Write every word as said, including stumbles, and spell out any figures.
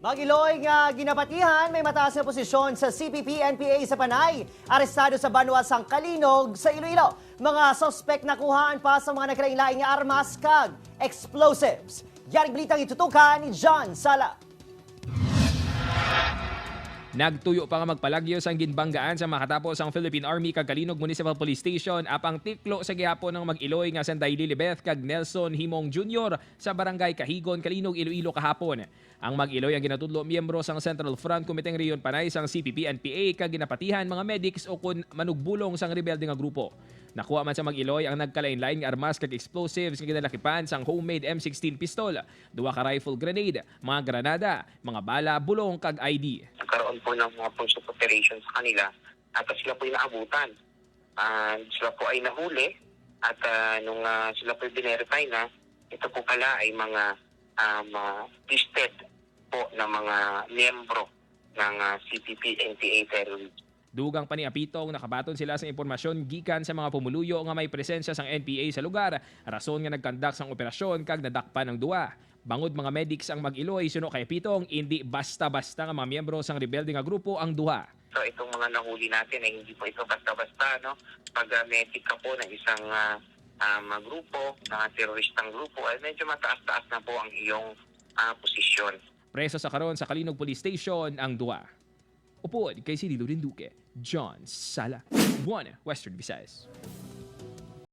Mag-Iloy nga ginapatihan may mataas nga posisyon sa C P P N P A sa Panay, arestado sa banwa sang Calinog sa Iloilo. Mga suspek nakuhaan pa sa mga nagkalain-lain nga armas kag explosives. Yaring balitang itutukan ni John Sala. Nagtuyo pa nga magpalagyo sang ginbanggaan sa makatapos ang Philippine Army kag Calinog Municipal Police Station apang tiklo sa gihapon ang Mag-Iloy nga sanday Lilibeth kag Nelson Himong Junior sa Barangay Kahigon, Calinog, Iloilo kahapon. Ang Mag-Iloy ang ginatudlo miyembro sang Central Front Committee Rehiyon Panay sang C P P N P A kag ginapatihan mga medics o kon manugbulong sang rebelde nga grupo. Nakuha man sa Mag-Iloy ang nagkalain-lain nga armas kag explosives nga ginalakipan sang homemade M sixteen pistol, duha ka rifle grenade, mga granada, mga bala, bulong kag I D. Nagkaroon po ng mga push-up operation sa kanila at sila po'y naabutan. Ah, sila po ay nahuli at ah, nung ah, sila po'y binerify na, ito po pala ay mga um, ah, listed po ng mga miyembro ng ah, C P P N P A terrorist. Dugang pa ni Apitong, nakabaton sila sa impormasyon gikan sa mga pumuluyo nga may presensya sang N P A sa lugar, rason nga nagkandak sang operasyon kag nadakpan ang duha. Bangod mga medics ang Mag-Iloy, suno kay Apitong, indi basta-basta nga mga miyembro sang rebelde nga grupo ang duha. So itong mga nahuli natin ay hindi po ito basta-basta, no? Pag ah, medic ka po ng isang ah, um, grupo, na teroristang grupo, ay medyo mataas-taas na po ang iyong ah, posisyon. Preso sa karon sa Calinog Police Station ang duha. Upod kay Cirilo Rinduque, John Sala, One Western Visayas.